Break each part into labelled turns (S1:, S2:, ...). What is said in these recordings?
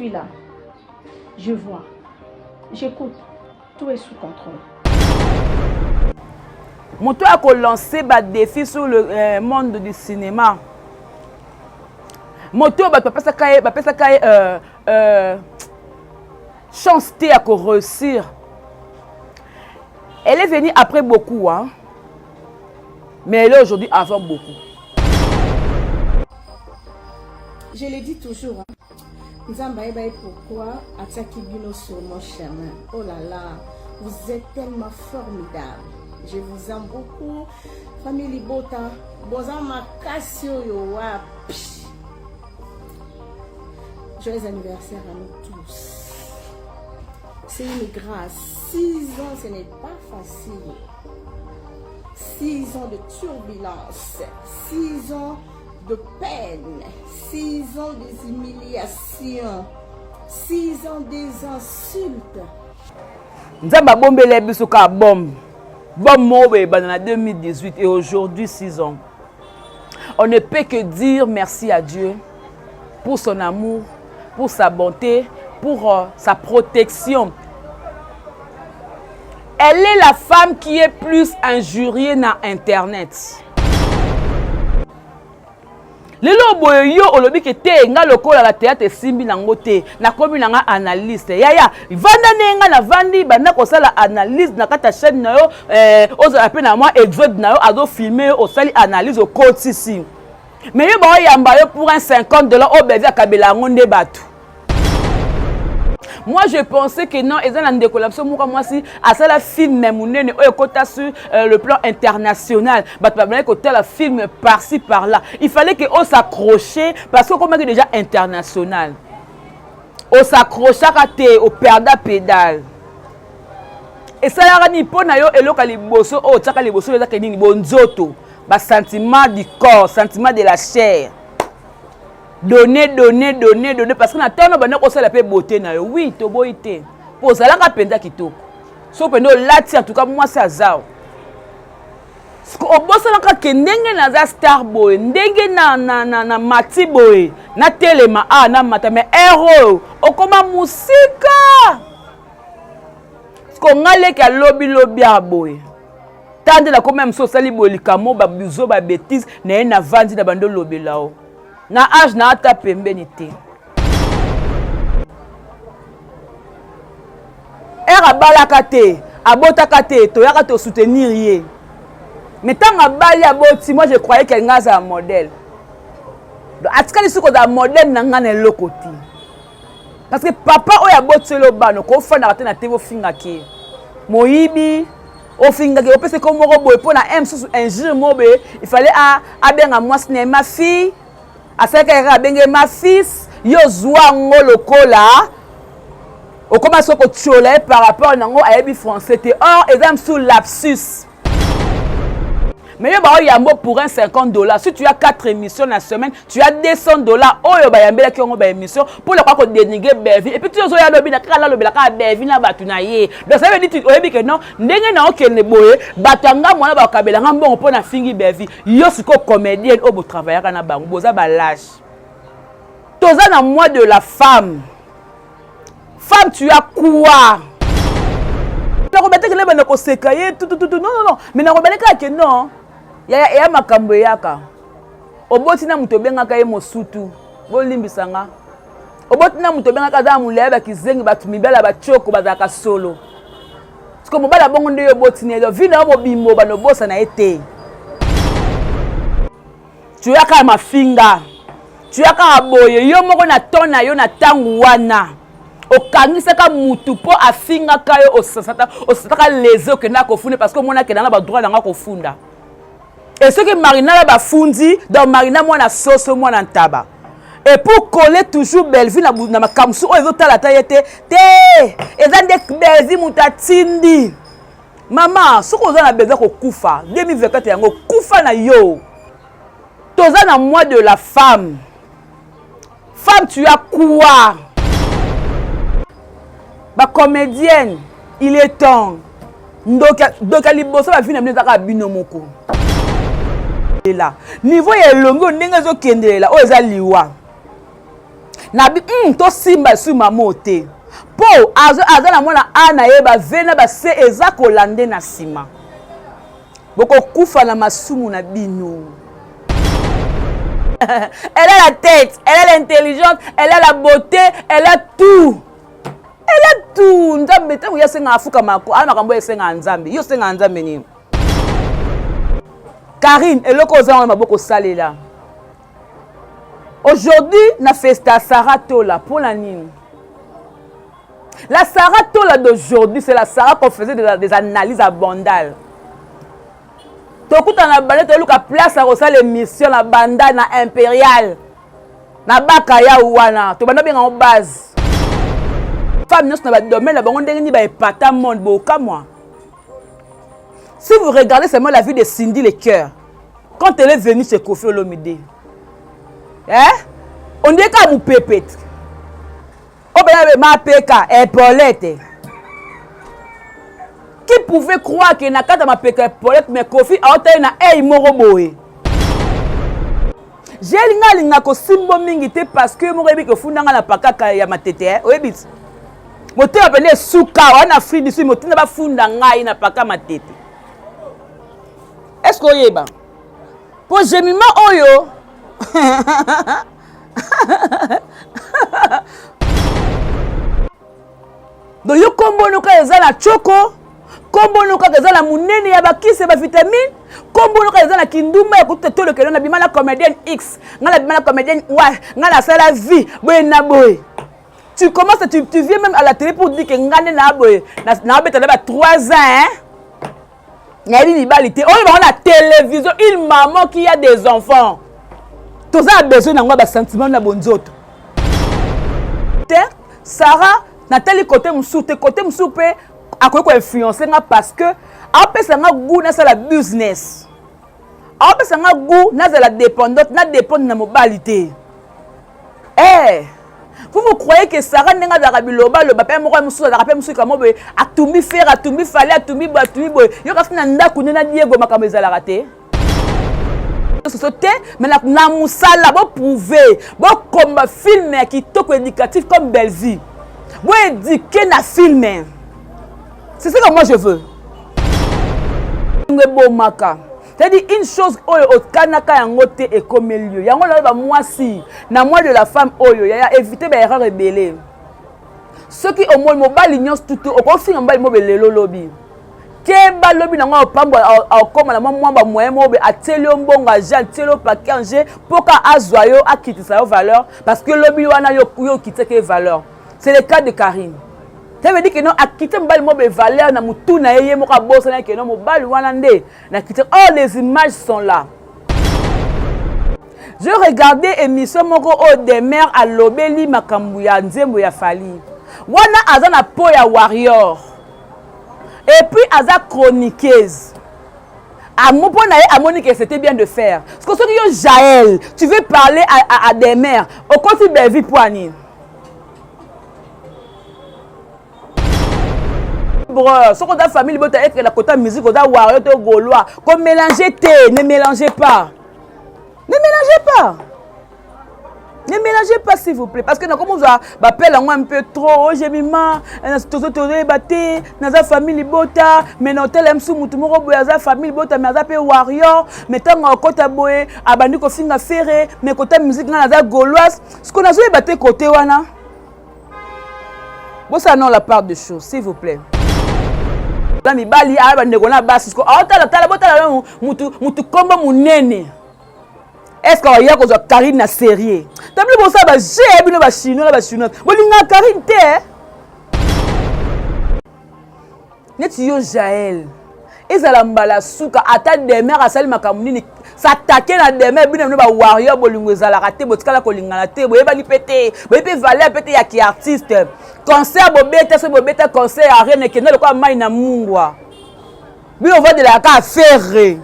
S1: suis là. Je vois. J'écoute. Tout est sous contrôle.
S2: Moto ya lancer ba défi sur le euh, monde du cinéma. Moto oyo bato bapesaka ye bapesaka ye euh, euh, chance te ya koréussir. Elle est venue après beaucoup, hein. Mais elle est aujourd'hui avant beaucoup.
S1: Je le dis toujours. Hein. Nzambe ayeba ye pourquoi atiaki bino sur mon chemin. Oh là là, vous êtes tellement formidable. Je vous aime beaucoup. Famille Libota, boza makasi oyo wapi. Joyeux anniversaire à nous tous. C'est une grâce. 6 ans, ce n'est pas facile. 6 ans de turbulence. 6 ans de peine. 6 ans des humiliations. 6 ans des insultes.
S2: Nzambe abombela biso kaka bombe, bombe moko boye ebanda na 2018 et aujourd'hui 6 ans. On ne peut que dire merci à Dieu pour son amour, pour sa bonté, pour sa protection. Elle est la femme qui est plus injuriée na internet. Lelo boye yo olobi ke te, nga lokola la théâtre esimbi nango te, nakomi na nga analyste. Yaya, vanda ndenge nga navandi, banda kosala analyse na kati ya chaîne na yo. Ozala mpe na mwa exode na yo, azofilme yo, osali analyse, okotisi. Mais yo baoyamba yo pour un 50 $ oyo bevi akabela yango nde bato. Moi, je pensais que non, eza na ndeko na biso moko mwasi asala film monene oyo ekota sur le plan international, bato babandaki kotala film par-ci par-là. Il fallait que os'accrocher parce que okomaki déjà international. Os'accrochaka te, operda pédale. Esalaka nini mpo na yo? Eloko ya liboso oyo otiaka liboso ezaka nini? Bonzoto, basentiment du corps, sentiment de la chair. Donner, donner, donner, donner, parce que na ntango banda kosala mpe beauté na yo, oui, toboyi te, mpo ozalaka mpenza kitoko. So mpenza olati, en tout cas mwasi aza obosanaka ke ndenge naza star boye, ndenge na mati boye, natelema a namata, mais ere oyo okoma mosika. Siko nga leki alobilobi ya boye, ta nde nakoma mosu, osali boye likambo babizo babêtises na ye, navandi na bando olobela o na age na ata pembeni te. Ere abalaka te, abotaka te, toyaka tosoutenir ye. Mais ntango abali, aboti, moi je croyais ke ngai azala modèle. Donc atikali soki kozala modèle na ngai na eloko te, parce que papa oyo aboteli bana, kofandaka te na te, ofingaki ye moyibi, ofingaki, opesi ko moko boye mpo na un mosusu injure moko boye. Il fallait abenga mwasi na ye ma fille, asalaki kaka abenge ma fils. Yo ozwa yango lokola okoma soki kotiola ye par rapport nango ayebi français te. Or eza mosusu lapsus. Mais yo baoyambo pour un 50 $. Si tu as 4 émissions na semaine, tu as 200 $. Oyo bayambelaki yango baémission mpo lokola kodénigrer Belvi, et puis ti ozoya lobi na kaka nalobela kaka Belvi na bato na ye. Donc ça veut dire oyebi ke non, ndenge na okende boye, bato ya nga mwana bakabelanga mbongo mpo na fingi Belvi. Yo sikoyo comédienne oyo botravaillaka na bango, boza balâches. Toza na mois de la femme. Femme, tu as quoi? Nakobeta kende banda koseka ye tutututu. Non, non, non, mais nakobele kaka ke non, yaya, eya makambo eyaka. Oboti na moto obengaka ye mosutu, bolimbisa nga. Oboti na moto obengaka aza na molaya, bakizengi, bato mibala batioko bazalaka solo. Siko mobali abongo nde yo oboti na ye, vi na yo mobimbo banda obosana ye te. Tuyaka mafinga, tuyaka boye. Yo moko na ton na yo na ntango wana okangisaka mutu mpo afingaka yo, osataka lese, okendaka kofunda parce que omona akenda na badroit nanga kofunda. E soki Marina na bafundi, donc Marina mwana soso, mwana ntaba. Et pour coller toujours Bellevue na makambo su oyo ezotala ata ye te te, eza nde Bellevue moto atindi. Mama, soki oza na besoin kokufa 2024 yango, kufa na yo. Toza na mois de la femme. Femme, tu as quoi? Bacomédienne, il est temps. Ndoki ya liboso bavi na bino ezaka bino moko. Ela niveau ya elongi oyo ndenge ezokendelela oyo eza liwa. Na bi tosimba lisusu mama oyo te. Po aza na mwana A na ye ba V na ba C eza kolande na nsima. Bokokufa na masumu na bino. Elle a la tête, elle a l'intelligence, elle a la beauté, elle a tout. Elle a tout. Nzambe ntango ye asengaka afukama ala makambo oyo esengaka Nzambe. Yo osengaka Nzambe nini? Karine, eloko oza wana maboko osalela. Aujourd'hui, na festa Sarah Tola, pour la nini? La Sarah Tola d'aujourd'hui, c'est la Sarah qu'on faisait des analyses à Bandal. Tokuta na Bandal, toluka place à kosala émission na Bandal, na Impérial. Na Bakaya wana, tobanda benga ngo base. Femme nyonso na ba domaine na bango ndenge nini ba epata monde bokamwa. Si vous regardez seulement la vie de Cindy Le Cœur, quand elle est venue chez Koffi Olomide, hein? On dirait kaka mopepe. Obela mapeka epaulette. Qui pouvait croire que na kata mapeka epaulette mais Koffi aotali na ei moko boye? J'ai nga alinga kosimbo mingi te parce que moko yebi kofunda nga na pakaka ya matete eh? Oyebi ti? Motema pene esuka wana Afrique du Sud motinda bafunda ngai na paka matete. Est-ce que oyeba? Po jemima oyo donc yo kombo no kaka eza na choko, kombo no kaka eza na munene ya bakisi ya bavitamine, kombo no kaka eza na kindumba ya kotuta tolokelo na bima na comédienne X, nga na bima na comédienne Y, nga nasala vie boye na boye. Tu commences, tu viens même à la télé pour dire que nga nde na boye, na beta na ba 3 ans, hein? Nayebi mibali te. Oyo bango na télévision, une maman qui a des enfants. Toza na besoin nango ya ba sentiment na bonzoto. Te, Sarah, natali côté mosusu te, côté mosusu pe akoki ko influencer nga parce que apesa nga goût nasala business. Apesa nga goût nazala dépendante, na dépendre na mobali te. Eh, vous vous croyez que Sarah ndenge azalaka biloba loba pe moko mosusu azalaka pe mosusu kamo boye atumbi Ferre, atumbi Fally, atumbi boye, atumbi boye. Yo kasi na ndako nde na Diego makambo ezalaka te. Soso te, mais na mosala bo prouver, bo komba film ya kitoko éducatif comme Bellevue. Bo éduquer na film. C'est ce que moi je veux. Ebomaka. C'est-à-dire une chose oyo okanaka yango te ekomeli yo. Yango na ba mwasi, na mois de la femme oyo yaya éviter ba erreur ebele. Soki omoni mobali nyonso tutu okofinga mobali mobe lelo lobi. Keba lobi nango opambo akoma na mwa ba moyen mobe atieli yo mbongo aje atieli yo paquet anje mpo ka azwa yo akitisa yo valeur parce que lobi wana yo yo okitaki ye valeur. C'est le cas de Karine. Ça veut dire que non akite mobali mobe valeur na mutu na ye ye moko abosana que non mobali wana nde na kite. Oh, les images sont là. Je regardais émission moko oyo Demer alobeli makambo ya nzembo ya Fally. Wana aza na po ya warrior. Et puis aza chroniqueuse. Amo mpo na ye amoni que c'était bien de faire. Parce que soki yo Jaël, tu veux parler à Demer, okoti Bellevue po nini? Bro, soki oza famille bota ekela kota musique oza warrior to gaulois, ko mélanger te, ne mélangez pas. Ne mélangez pas. Ne mélangez pas s'il vous plaît parce que nakomi ozwa bapele yango un peu trop. Oh, Jemima, tozo toyeba te, naza famille libota, mais na hôtel ya mosusu mutu moko boye aza famille libota mais aza pe warrior, mais ntango akota boye abandi kofinga Ferre, mais kota musique nga naza gauloise. Ce qu'on nazoyeba te côté wana. Bosala non la part de choses s'il vous plaît. Na mibali aya bandeko na basi siko aotala tala botala nanu mutu mutu kombo munene. Est-ce que oya kozwa Karine na sérieux? Tabli bosala ba jeu ya bino ba chinois na ba chinois. Bolinga Karine te eh? Neti yo Jaël. Ezala mbala suka ata Demer asali makambo nini s'attaquer na Demer bino bino ba warrior bolingo ezalaka te botikala kolingana te boyebani pe te boyebi pe valeur pe te ya ki artiste concert bobeta soki bobeta concert ya arena ekenda lokola mai na mungwa bino ovandelaka kaka Ferre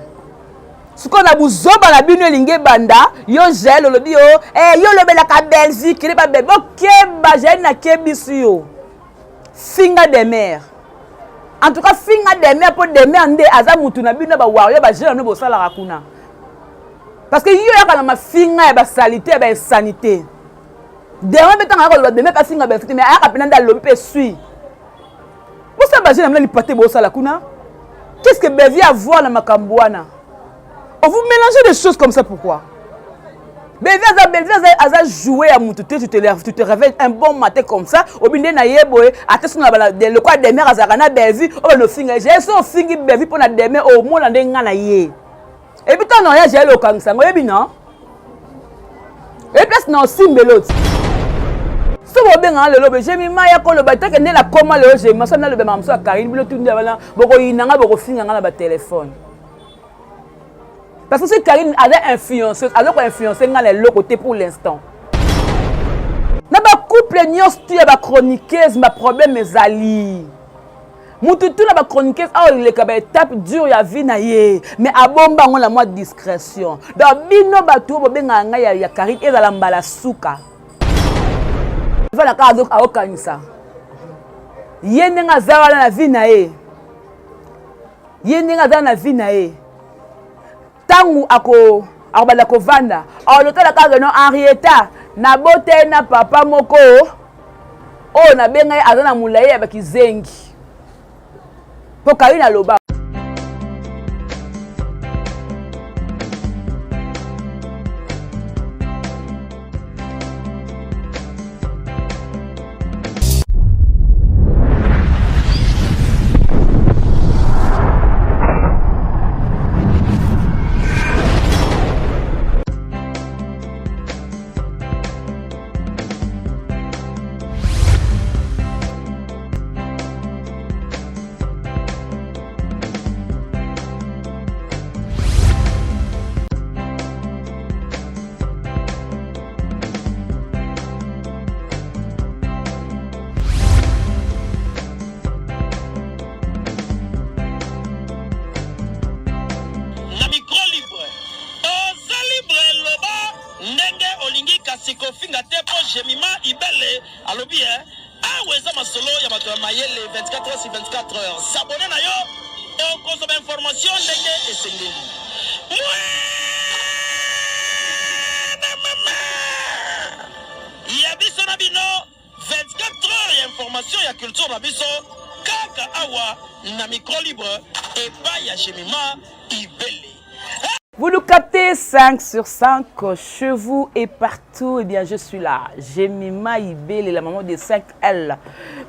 S2: sikoyo na buzoba na bino elingi ebanda yo Jaël olobi yo eh, yo olobelaka Belgique kende ba Belgique bokeba Jaël nakebisi yo finga Demer en tout cas finga Demer mpo Demer nde aza mutu na bino ba warrior ba jeune na bino bosalaka kuna parce que yo yaka na mafinga ya ba salite ya ba insanité. Derma mpe ntango ayaka koloba deme mpe afinga Bellevue te, mais ayaka mpena nde alobi mpe esui. Bosala ba jeu na bino lipate bosala kuna. Qu'est-ce que Bellevue a voir na makambo wana? On vous mélangez des choses comme ça pourquoi? Bellevue aza Bellevue aza aza jouer ya mutu te, tu te réveilles un bon matin comme ça, obinde na ye boye, ate sona bala de lokwa demeure azalaka na Bellevue, oyo no finga ye, so ofingi Bellevue pona demeure omona nde nga na ye. Et puis tant ya jael okangisa yango oyebi non? Et place na osimbelo ti. So bobengaka lelo be Jemima ya koloba teke nde nakoma lelo Jemima so naloba makambo so ya Karine bino tundi wana bokoyina nga bokofinga nga na ba téléphone. Parce que soki Karine aza influenceuse, aza ko influencer nga na eloko te pour l'instant. Na ba couple nyonso tu ya ba chroniqueuse ba problème ezali. Mutu tu na ba chroniqueuse awa eleka ba étape dure ya vie na ye, mais abomba yango na mwa discrétion. Donc bino bato oyo bobengaka ngai ya, ya Karine ezala mbala suka. Vala kaka aokanisa ye ndenge aza wana na vie na ye, ye ndenge aza na vie na ye, ntango ako akobanda kovanda alotala kaka no Henrietta nabota ye na papa moko oyo nabenga ye aza na molai ya bakizengi mpo Karine aloba.
S3: Na micro libre oza libre loba ndenge olingi kasi kofinga te po Jemima Ibele alobi eh awa eza masolo ya bato ya mayele 24 heures sur 24 heures s'abonner na yo okozwa ba information ndenge esengeli. Mwana mama ya biso na bino 24 heures ya information ya culture na biso kaka awa na micro libre epai ya Jemima Ibele.
S2: Vous nous captez 5 sur 5 chez vous et partout. Eh bien, je suis là. Jemima Ibele, la maman des 5 L.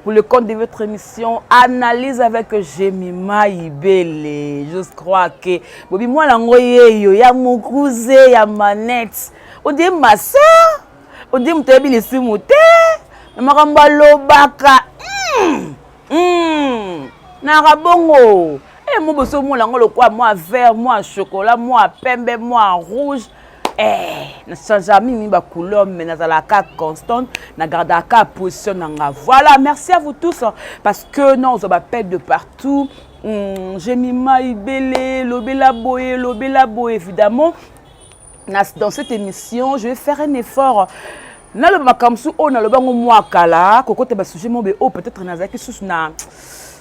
S2: Pour le compte de votre émission Analyse avec Jemima Ibele. Je crois que Bobi moi lango yeyo ya mukuze ya manette. On dit ma soeur, on dit mutebi lisimu te. Makambo alobaka. Naka bongo. Eh, mo boso mona yango lokola mwa vert, mwa chocolat, mwa pembe, mwa rouge. Eh, na changeaka mingi ba couleur, mais nazalaka constante, na gardaka position na nga. Voilà, merci à vous tous parce que non, on m'appelle de partout. Jemima Ibele, lobela boye, lobela boye, évidemment. Dans cette émission, je vais faire un effort. Naloba makambo mosusu oyo naloba yango mwa kala, kokota ba sujet moko oyo peut-être nazalaki susu na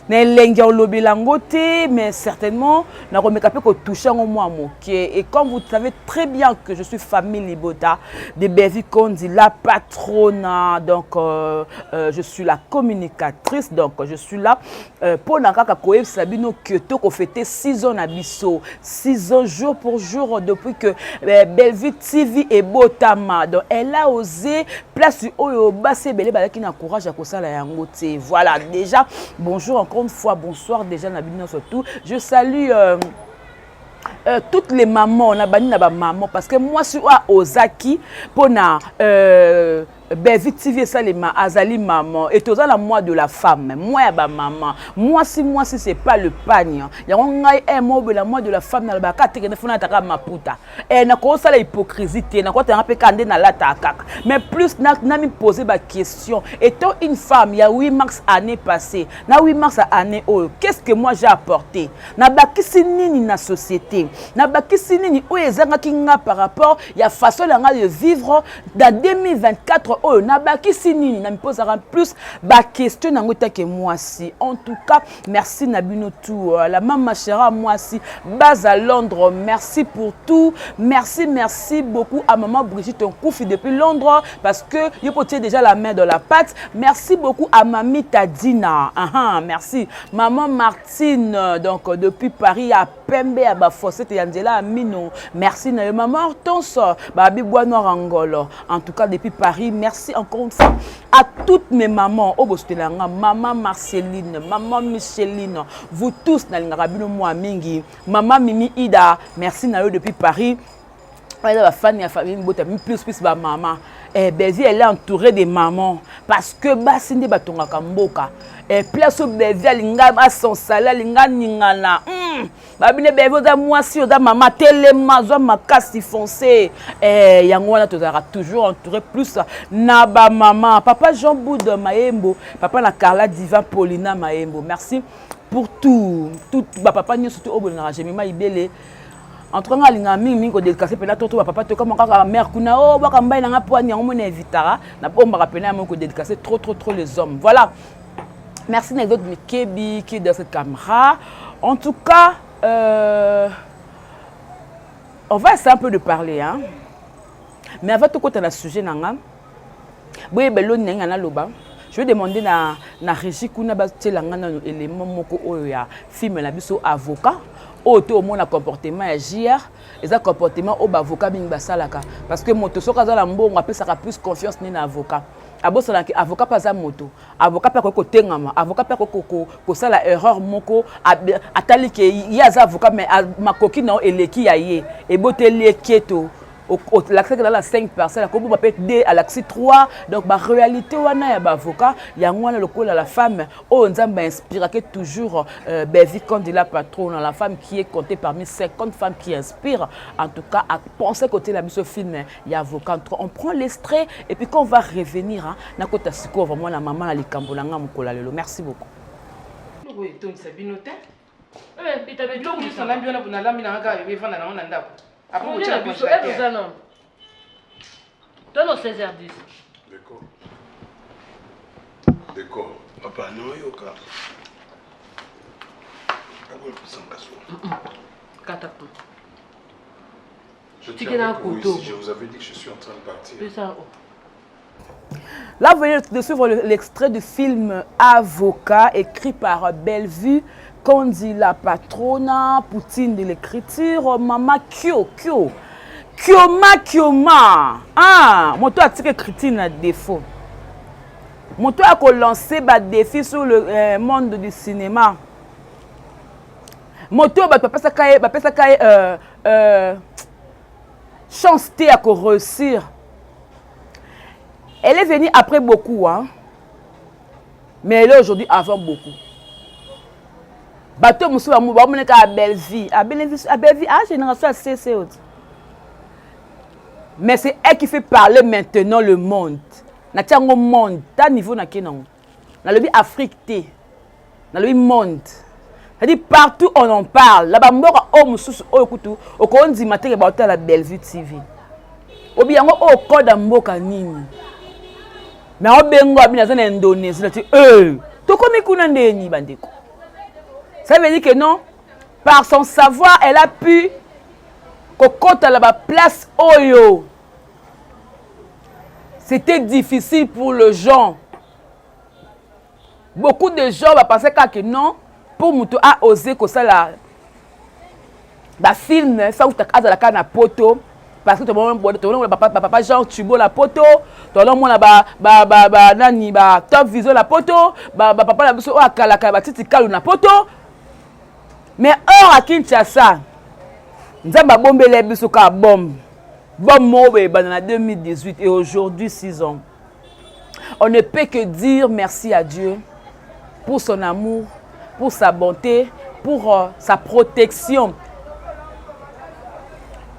S2: na elengi ya kolobela yango te, mais certainement nakomeka mpe kotouche yango mwa moke. Et comme vous savez très bien que je suis famille Libota de Bellevue Kondi, la patronne, donc je suis la communicatrice, donc je suis là mpona kaka koyebisa bino que tokofete 6 ans na biso, 6 ans jour pour jour depuis que Bellevue TV ebotama. Donc elle a osé place oyo basi ebele bazalaki na courage ya kosala yango te. Voilà, déjà bonjour encore une fois, bonsoir déjà na bino surtout. Je salue toutes les mamans, na bani na ba maman, parce que moi si oa ozaki pona Bellevue TV esalema azali maman et toza la mois de la femme, moi ya ba maman, moi si moi si c'est pas le pagne yango ngai eh mo la mois de la femme na ba ka teke na funa taka maputa eh na ko sala hypocrisie te na ko tanga pe kande na lata kaka, mais plus na na mi poser ba question étant une femme il y a 8 mars année passée na 8 mars année oyo, qu'est-ce que moi j'ai apporté na bakisi nini na société, na bakisi nini oyo ezangaki nga par rapport ya façon na nga de vivre dans 2024. oyo nabakisi nini? Na mipozaka plus ba question nango etake mwasi. En tout cas, merci na bino tout. Euh, la mama chera mwasi base à Londres, merci pour tout. Merci, merci beaucoup à maman Brigitte Nkoufi depuis Londres parce que yo potiez déjà la main dans la pâte. Merci beaucoup à mamie Tadina. Uh -huh, merci. Maman Martine donc depuis Paris à pembe ya ba fossette ya nzela ya mino. Merci na yo maman Hortense, babi bois noir angolo. En tout cas depuis Paris, merci encore une fois à toutes mes mamans oyo bosutela nga, maman Marceline, maman Micheline, vous tous nalingaka bino mwa mingi. Maman Mimi Ida, merci na yo depuis Paris. Eza bafani ya famille bota plus plus bamama. Eh, Bellevue, elle est entourée de mamans parce que basi nde batongaka mboka. Eh, place oyo Bellevue alinga asonsale, alinga ningana, Babine Bellevue, oza mwasi, oza mama, telema, zwa makasi, foncé. Eh, yango wana tozalaka toujours entouré plus na bamama. Papa Jean Boud Mayembo, papa na Carla Divin Paulina Mayembo, merci pour tout tout. Bapapa nyonso to oyo bolingaka Jemima Ibele, en tout cas nga alingaka mingi mingi kodédicace mpena toto bapapa to kama kaka mare kuna o bwaka mbai nanga poani yango mona evitaka nabombaka mpena yango kodédicace trop trop trop les hommes. Voilà, merci na Exode Mikebi qui est dans cette caméra. En tout cas, on va essayer un peu de parler, hein, mais avant tokota na sujet na nga, boyeba eloni na nga naloba, je vais demander na régie kuna batiela nga nano élément moko oyo ya film na biso Avocat, oyo to omona comportement ya JR. Eza comportement oyo baavocat mingi basalaka, parce que moto soki aza na mbongo, apesaka plus confiance nde na avocat. Abosanaki avocat mpe aza moto, avocat mpe akoki kotengama, avocat mpe akoki kosala erreur moko. Atali ke ye aza avocat, mais makoki na yo eleki ya ye, eboteli ye keto. Olakisaki na 5 parcelle, akoboma mpe 2, alakisi 3. Donc baréalité wana ya baavocat yango wana. Lokola la femme oyo Nzambe ainspiraki toujours, Bevi Kandila Patrona, la femme qui est comptée parmi 50 femmes qui inspirent, en tout cas a pensé côté la biso film ya Avocat. On prend l'extrait et puis quand on va revenir, hein, nakota sikoyo vraiment na mama na likambo na nga mokolo ya lelo. Merci beaucoup.
S4: Eloko etondisa bino te, biloko nyonso nalambi wana, nalambi nanga kaka evanda nango na ndako. Après kotia na congélateur.
S5: Tono 16h10.
S6: D'accord. D'accord. Papa, nayoka. Akoyebisanga so.
S5: Kata.
S6: Je tiens avec vous ici. Je vous avais dit que je suis en train de partir.
S2: Là, vous venez de suivre l'extrait du film Avocat, écrit par Bellevue Kondi, la patrona, Poutine de l'écriture, Mama Kyo, Kyo, Kioma, Kioma. Ah, moto atika écriture na défaut. Moto a lancé ba défi sur le monde du cinéma. Moto bato bapesaka ye chance te ya koréussir. Elle est venue après beaucoup, hein, mais elle est aujourd'hui avant beaucoup. Bato mosusu bamonaka ya Bellevue, Bellevue a génération ya cc oti, mais c'est elle qui fait parler maintenant le monde. Natia yango monde ta niveau nake nango, nalobi Afrique te, nalobi monde, c'est-à-dire partout on en parle. Na bamboka oyo mosusu oyo kutu okondima teke baotala Bellevue TV, obi yango oyo code ya mboka nini, mais obengo abi naza na Indonésie. Nati e tokomi kuna ndeni bandeko. Ça veut dire que non, par son savoir, elle a pu kokota na baplace oyo c'était difficile pour le gens. Beaucoup de gens bapense kaka que non, pour moto a osé kosala bafilm, fa azala kaka na poto, parce que tomona bapapa Jean Tubo na poto, tozomona nani, ba Top Vision na poto, bapapa na biso oyo akalaka, batiti kalu na poto. Mais or a Kinshasa, Nzambe abombeli biso kaka bombe, bombe moko boye ebanda na 2018 et aujourd'hui 6 ans. On ne peut que dire merci à Dieu pour son amour, pour sa bonté, pour sa protection.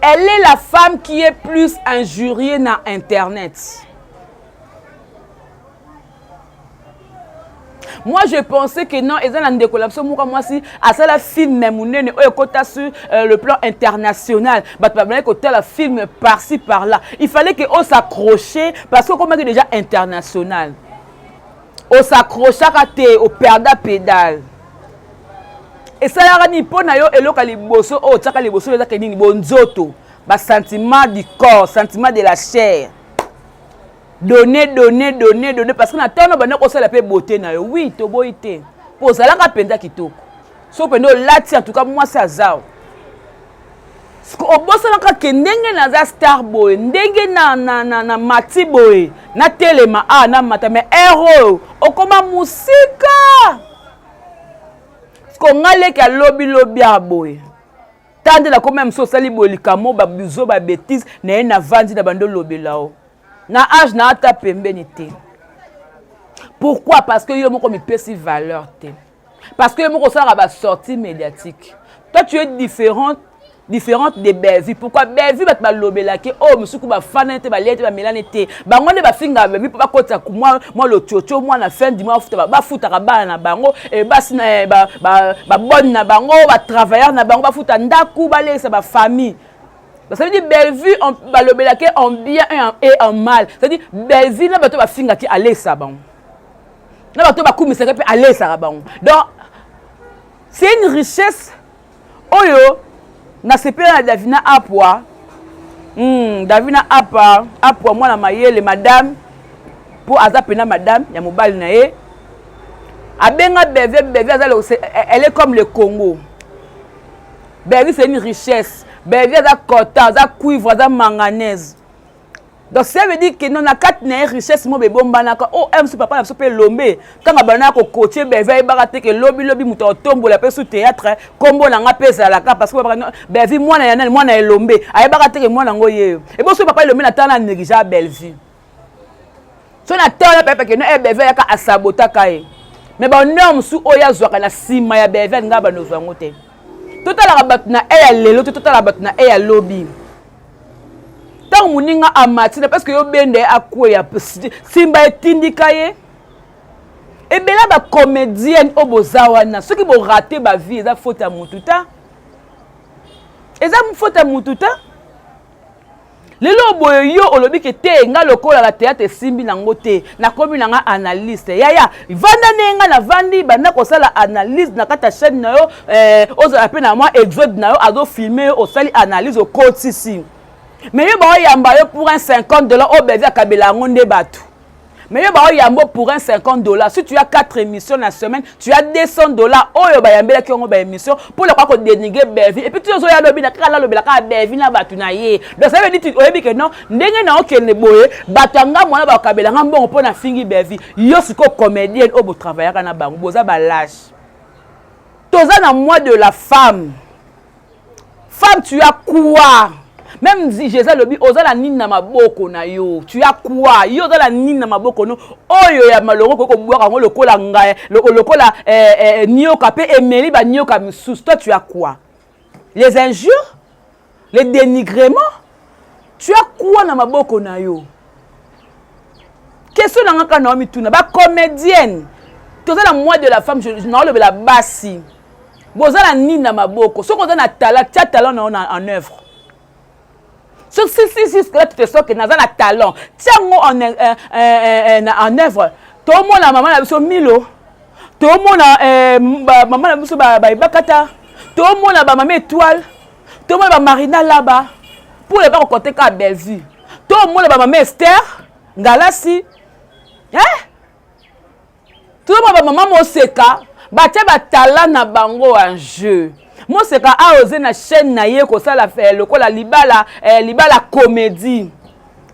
S2: Elle est la femme qui est plus injuriée dans Internet. Moi, je pensais que non, eza na ndeko na biso moko mwasi asala film monene oyo ekota sur le plan international. Bato babandaki kotala film par-ci par-là. Il fallait que os'accrocher parce que okomaki déjà international. Os'accrochaka te, operda pédale. Esalaka nini mpo na yo? Eloko ya liboso oyo otiaka liboso ezaka nini? Bonzoto, basentiment du corps, sentiment de la chair. Donner, donner, donner, donner, parce que na ntango banda kosala mpe beauté na yo, oui, toboyi te, mpo ozalaka mpenza kitoko. So mpenza olati, en tout cas mwasi aza obosanaka ke ndenge naza star boye, ndenge na mati boye, natelema a namata, mais ere oyo okoma mosika. Ko nga leki alobilobi ya boye, ta nde nakoma mosu, osali boye likambo babizo babêtises na ye, navandi na bando olobela o na age na ata pembeni te. Pourquoi? Parce que yo moko mipesi valeur te, parce que yo moko osalaka basortie médiatique. Toi, tu es différente, différente de Bellevue. Pourquoi Bellevue, bato balobelaki oyo mosuku bafandani te, balia te, bamelani te, bango nde bafingaka Bellevue mpo bakotisa mwa lochocho mwa na fin du mois, bafutaka bana na bango, basi, babonne na bango, batravailleur na bango, bafuta ndako, balekisa bafamille. Ça veut dire Bellevue balobelaki en bien et en mal. C'est à dire Bellevue na bato bafingaki, alekisa bango, na bato bakumisaki mpe, alesaka bango. Donc c'est une richesse oyo nasepela na Davina Apwa. Davina Apa Apwa, mwana mayele, madame, mpo aza mpena madame ya mobali na ye. Abenga Bellevue, Bellevue aza, elle est comme le Congo. Bellevue, c'est une richesse. Bellevue aza coltan, aza cuivre, aza manganèse. Donc ça veut dire que non, na kati na ye richesse mo bebombanaka. O mc papa na biso mpe Lombe, ntango abandaka kokotie Bellevue, ayebaka te ke lobilobi moto akotombola mpe su théâtre, nkombo na nga mpe ezalaka, parce que Bellevue mwana ya nani? Mwana ya Elombe. Ayebaka te ke mwana yango yeyo eboso papa Elombe na tala na néglige Bellevue. So na tala pepe ke no e Bellevue ayaka asabotaka ye, mais bahonneur mosusu oyo azwaka na nsima ya Bellevue, alingaa banozwa yango te. Totalaka bato na e ya lelo te, totalaka bato na e ya lobi. Ntango moninga amati na parce que yo bende ye akweya, simba etindika ye. Ebele bacomédienne oyo boza wana, soki borate bavie, eza faute ya mutu ta, eza faute ya mutu ta. Lelo boye yo olobi ke te, nga lokola na théâtre esimbi nango te, nakomi na nga analyste. Yaya, vanda ndenge nga navandi, banda kosala analyse na kati ya chaîne na yo. Ozala mpe na mwa exode na yo, azofilme yo, osali analyse, okotisi. Mais yo baoyamba yo pour un 50 $, oyo Bellevue akabela yango nde bato. Mais yo baoyamba pour un 50 $. Si tu as 4 émissions na semaine, tu as 200 $. Oyo bayambelaki yango baémission mpo na kwa kodénigrer Bellevue, et puis ti ozoya lobi na kaka nalobela kaka Bellevue na bato na ye. Donc ça veut dire oyebi ke non, ndenge na okende boye, bato ya ngambo wana bakabelanga mbongo mpo na fingi Bellevue. Yo sikoyo comédienne oyo botravaillaka na bango, boza balâche. Toza na mois de la femme. Femme, tu as quoi? Même si Jésus alobi, oza na nini na maboko na yo? Tu as quoi? Yo oza na nini na maboko no oyo ya malongo koki kobwaka yango lokola ngai, lokola nioka mpe emeli banioka misusu? Toi, tu as quoi? Les injures, les dénigrements, tu as quoi na maboko na yo? Question na nga kaka na wa mituna. Bacomédienne, toza na mois de la femme, naolobela basi, boza na nini na maboko? Soki oza na talent, tia talent na yo en œuvre. So si si si là tu te sens que naza na talent, tia yango en œuvre. Tomona mama na biso Milo, tomona mama na biso baebakata, tomona bamama Étoile, tomona bamarina laba pour le bakokote kaka Bellevue, tomona bamama Ester Ngalasi, eh? Tozomona bamama Moseka, batia batala na bango en jeu. Moseka aoze na chaîne na ye kosala lokola libala comédie.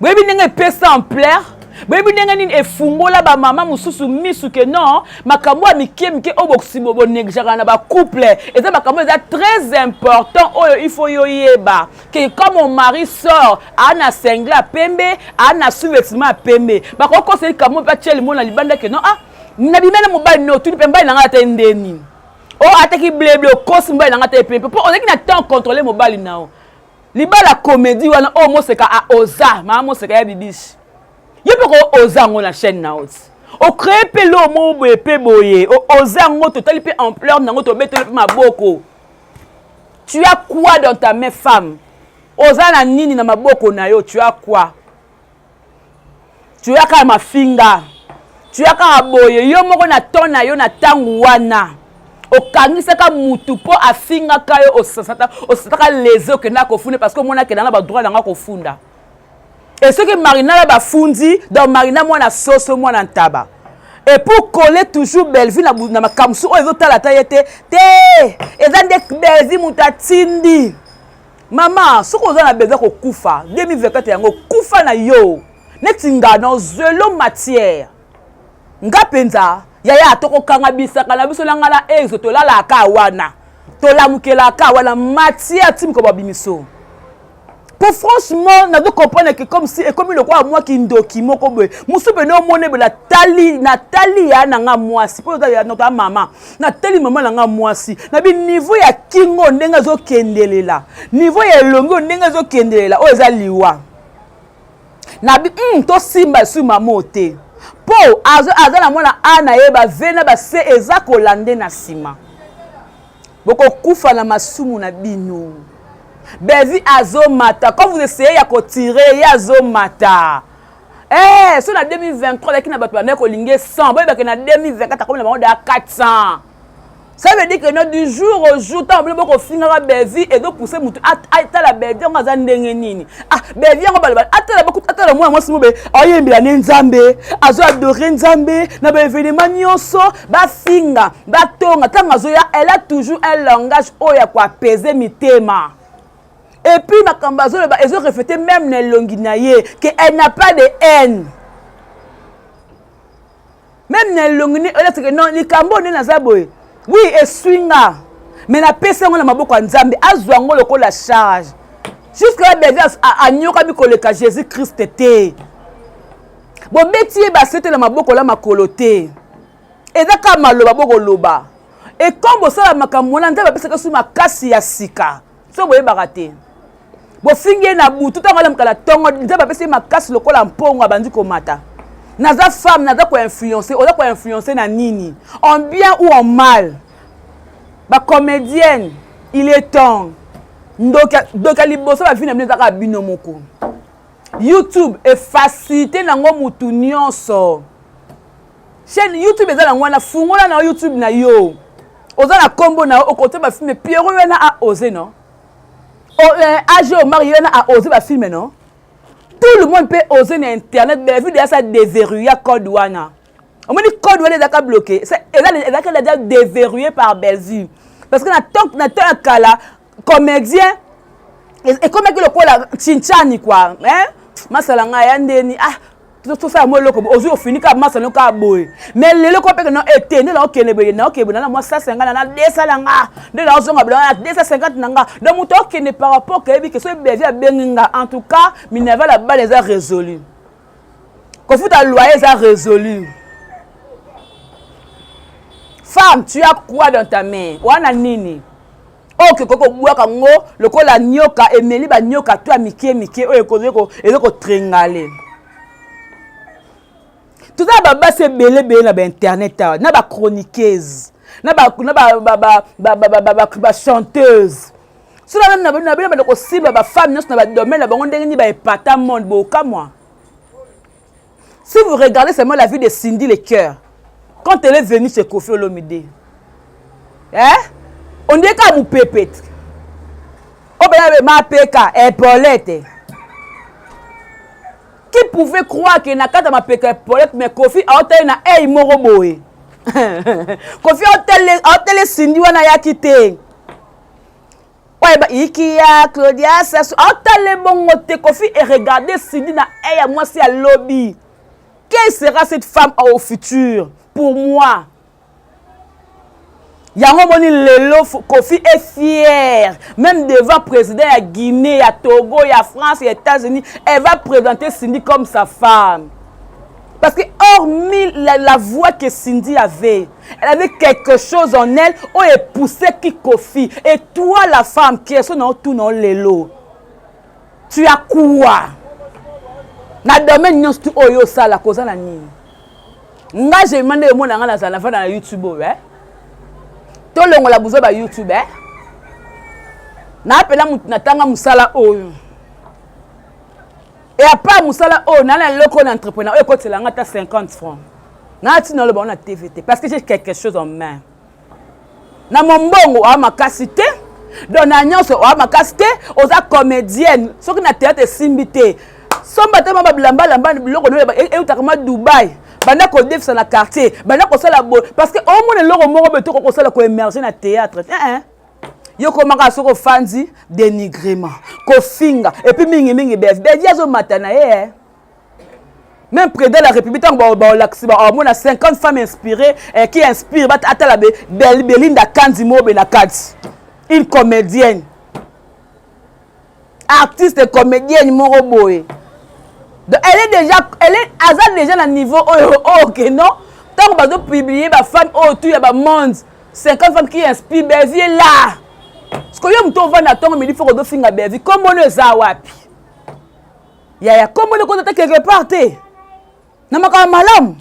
S2: Boyebi ndenge epesa ampleur, boyebi ndenge nini efungola bamama mosusu misu ke non, makambo ya mike mike oyo bonégligeaka na bacouple eza makambo eza très important oyo il faut yoyeba ke quand mon mari sort, aa na singlet ya pembe, aa na sous-vêtement ya pembe, bakokosa likambo mpe atia limo na libanda ke non, ah, nabima na mobali no, otuni mpe mobali na ngai ata ndeni o ataki bleble, okosi, mobali na ngai ata pembe, mpo ozalaki na temps contrôle mobali na yo. Libala comédie wana oyo Moseka aoza, mama Moseka ya bibishi, ye mpe ko oza yango na chaîne na yo ti. Ocree mpe eloko moko boye mpe boye, oose yango, totali mpe ampleur na yango, tobeteli mpe maboko. Tu as quoi dans ta main femme? Oza na nini na maboko na yo? Tu as quoi? Tu as kaka mafinga, tu as kaka boye. Yo moko na temps na yo na ntango wana okangisaka mutu mpo afingaka yo, osataka lese, okendaka kofunda parce que omona akenda na badroit na nga kofunda. Et soki Marina na bafundi, donc Marina mwana soso mwana ntaba. Et pour coller toujours Bellevue na, na makambo mosusu oyo ezotala ata ye te te, eza nde Bellevue moto atindi. Mama, soki oza na besoin kokufa 2024 yango kufa na yo neti nga na ozwelo matière nga mpenza yaya, tokokanga bisaka na biso na nga na ezo, tolalaka wana, tolamukelaka wana matière ti mokolo babimiso. Po franchement nazo comprendre que comme si ekomi lokola mwa kindoki moko boye mosusu pene omoni boye, natali natali ya na nga mwasi mpo ya nota mama, natali mama na nga mwasi na bi niveau ya kingo ndenge ezokendelela, niveau ya elongi oyo ndenge ezokendelela, oyo eza liwa na bi tosimba su mama oyo te mpo aza na mwana a na ye ba v na ba c eza kolande na nsima. Bokokufa na masumu na bino. Bellevue azomata, quand vous essayez ya kotirer ye azomata. Eh, so na 2023 alaki na bato bandaki kolinga 100, boyebake na 2024 akomi na bango da 400. Ça veut dire que non, du jour au jour, ntango bino bokofingaka Bellevue, ezopousse motu atala Bellevue yango aza ndenge nini. Ah, Bellevue yango baloba atala bakutu, atala mwana mwasi mobe ayembela ne Nzambe, azo adore Nzambe na ba événement nyonso, bafinga batonga, ntango azoya elle a toujours un langage oyo ya koapese mitema. Et puis makambo azoloba ezo refléter même na elongi na ye que elle n'a pas de haine. Même na elongi ni olati que non, likambo nde naza boye, oui esui nga, mais napesi yango na maboko ya Nzambe, azwa yango lokola charge. Jusque là Bellevue anyokami koleka Jésus Christ te. Bobeti ye basete na maboko la makolo te, eza kaka maloba bokoloba. Et comme bosala makambo wana, Nzambe apesaka su makasi ya sika, so boyebaka te. Bofingi ye na butu, ntango alamuka na ntongo, Nzambe apesi ye makasi lokola mpongo, abandi komata. Naza femme, naza koinfluence. Oza koinfluence na nini? En bien ou en mal? Bacomédienne, il est temps. Ndoki ya liboso bavi na bino ezaka bino moko. YouTube efacilité nango mutu nyonso. Chaîne YouTube eza nango wana, fungola na YouTube na yo. Oza na kombo na yo, okotia ba filme. Pierrot wana a osé non? AG Omar ye wana a osé ba filme non? Tout le monde peut oser na internet. Bellevue déjà ça déverrouilla code wana. Omoni code wana ezaka bloqué. Ezaka déjà déverrouillé par Bellevue. Parce que na temps na temps ya kala comédien ekomaki lokola chinchani quoi, hein? Masala ngai ya ndeni, ah tosala mwa eloko ozwi ofini kaka masala no kaka boye. Mais lelo ko peke no ete nde naokende boye, naokende boye na mwa 150 na 200 na nga, nde naozonga boye na 250 na nga. Donc moto akende par rapport kayebi ke soki Bellevue abengi nga, en tout cas minerval ya bana eza résolu, kofuta loyer eza résolu. Femme, tu as quoi dans ta main? Wana nini oyo okoki kobwaka ngo lokola nyoka emeli banyoka to ya mike mike oyo eza kotrengale? Toza na babasi ebele ebele na bainternet awa, na bachroniqueuse, na bachanteuse. So na bino banda kosimba bafemme nyonso na badomaine na bango ndenge nini baepata monde bokamwa. Si vous regardez seulement la vie de Cindy Le Cœur, quand elle est venue chez Koffi Olomide, hein? On dirait qu'à mopepe. Oh ben, mapeka, épaulette. Qui pouvait croire que na kata mapeka épaulette, mais Koffi a otali na ei moko boye. Koffi a otali Cindy wana ya kite. Oye ba ikia Claudia Sassou aotale bongo te. Koffi et regarder Cindy na ei ya mwasi ya lobby. Quelle sera cette femme au futur pour moi? Yango moni lelo Koffi est fier même devant président ya Guinée, ya Togo, ya France, ya États-Unis, elle va présenter Cindy comme sa femme. Parce que hormis la voix que Cindy avait, elle avait quelque chose en elle où elle poussait qui Koffi. Et toi la femme qui est son tout dans lelo, tu as quoi? Na domaine nyonso tu oyo osala koza na nini? Nga Jemima nde omona nga nazala navanda na YouTube oyo eh? Tolongola buzo ba YouTube eh? Napela motu natanga mosala oyo e apart mosala oyo naa na eloko na entrepreneur oyo ekotela nga ata 50 francs naa ntina oloba ngo na tv te parce que j'ai quelque chose en main. Na mombongo oa makasi te, donc na nyonso oa makasi te, oza comédienne soki na théâtre esimbi te somba te mwa bilamba lamba biloko no eutaka mwa Dubai, banda kodefisa na quartier, banda kosala boye parce que omona eloko moko boye tokoki kosala koemerge na théâtre eh, eh. Yo komaka soki ofandi dénigrement kofinga epuis mingimingi bevi bevi azomata na ye eh. Même président de la République, tant que 50 femmes inspirées eh, qui inspirent, atala Belinda Kandy Mobe na kati. Une comédienne. Artiste comédienne moko boye. Donc elle est déjà elle est aza déjà na niveau oyo oh, ok non. Tant que bazo publier ba femme oyo tout ya ba monde 50 femmes qui inspirent Bellevue est là. Parce que yo muto ovanda tongo midi faut ko finga Bellevue. Kombo no eza wapi? Yaya kombo nde kota quelque part te na makambo malamu.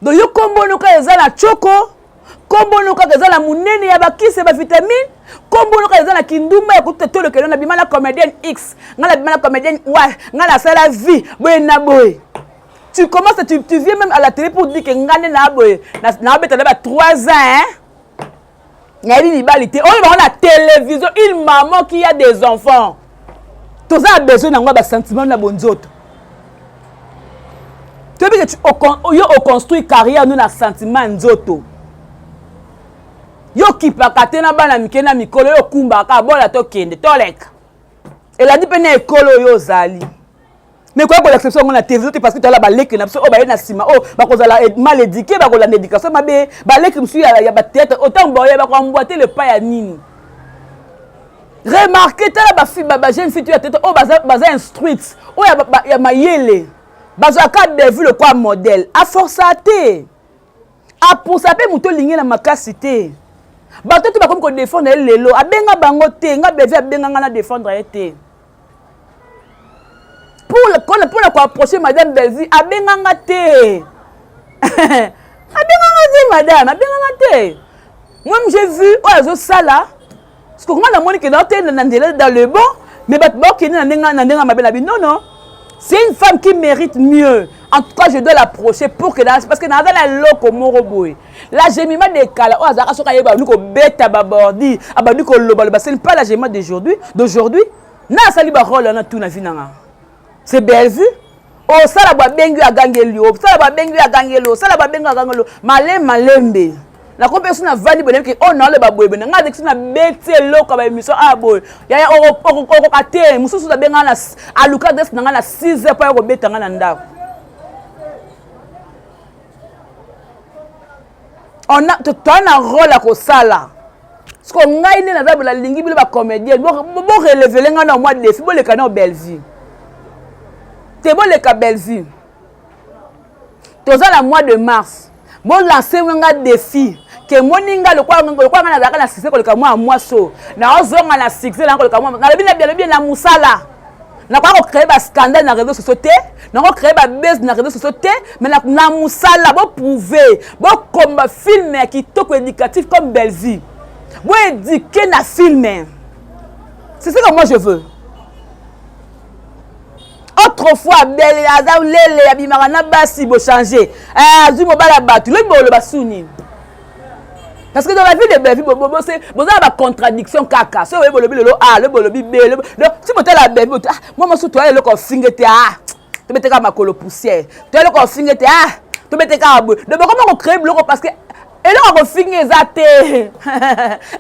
S2: Donc yo kombo no kaka eza na choko, kombo no kaka eza na munene ya bakisi ya ba vitamine, kombo no kaka eza na kindumba ya kotuta tolokelo na bima na comédienne X, nga na bima na comédienne Y, nga na sala vie boye na boye. Tu commences, tu viens même à la télé pour dire que nga nde na boye, na, na beta na ba 3 ans, hein? Nayebi mibali te oyo bango na télévision, une maman qui a des enfants toza na besoin nango ya basentiment na bonzoto. Toyebi ke yo oconstruire carrière no na sentiment ya nzoto, yo okipaka te na bana mike na mikolo, yo okumbaka bola tokende toleka elandi mpe na ekolo oyo ozali. Mais koya kolakisa biso yango na télévision te parce que toala baleki na biso oyo baye na nsima oyo bakozala mal éduqué, bakolanda éducation mabe, baleki mosusu ya batheatre otango baoya bakoamboite le pas ya nini. Remarque tala ba jeune fille to ya théâtre oyo baza instruite oyo ya mayele bazwaka Bellevue lokwa modèle aforsa te apusa mpe moto olingi na makasi te. Bato te bakomi kodefendre ye lelo, abenga bango te, nga Bellevue abenga nga na défendre ye te. Pour la koapprocher madame Bellevue abenganga te. Abenganga te madame, abenganga te. Moi j'ai vu oyo azosala parce que nga namoni ke na te na nzela dans le bon, mais bato bakende na ndenge na ndenge mabe na bi non non. C'est une femme qui mérite mieux. En tout cas, je dois l'approcher pour que parce que naza na eloko moko boye. La Jemima de Kala oyo azalaka soki ayeba abandi kobeta babordi, abandi kolobaloba, ce n'est pas la Jemima d'aujourd'hui, d'aujourd'hui. Na asali ba rôle wana tout na vie nanga. C'est Bellevue. Osala ba bengi agangeli, osala ba bengi agangeli, osala ba bengi agangeli, malembe malembe. Nakomi so na vandi boye ke oh na loba boye boye nga adekisi na beti eloko ba émission ah boye yaya okoka te mosusu abenga na aluka adresse na nga na 6 heures po ya kobeta nga na ndako. On a toa na rôle ya kosala siko ngai nde naza bola lingi bino ba comédien bo relevele ngai na mwa défi boleka na Bellevue te boleka Bellevue toza na mois de mars bolanse nga défi ke moninga lokola nga nazalaka na succès koleka mwa mwasi oyo naozonga na succès na koleka mwa nalobi na bialobi na mosala nakoka kocreye bascandale na réseau sociaux te, nakocreye babase na réseau sociaux te, mais na mosala boprouve bokomba film ya kitoko éducatif comme Bellevue boéduke na film, c'est ce que moi je veux. Autrefois Belle aza lele abimaka na basi bochange azwi mobala bato lobi boloba suni parce que dans la vie de Bellevue boza na bacontradiction kaka soki oyebi bolobi lelo a lobi bolobi b donc si botala Bellevue ah mwa mosusu toya eloko ofinge te ah tobete kaka makolo poussière toya eloko ofinge te ah tobete kaka boye donc bokoma kocree biloko parce que eloko kofinga eza te.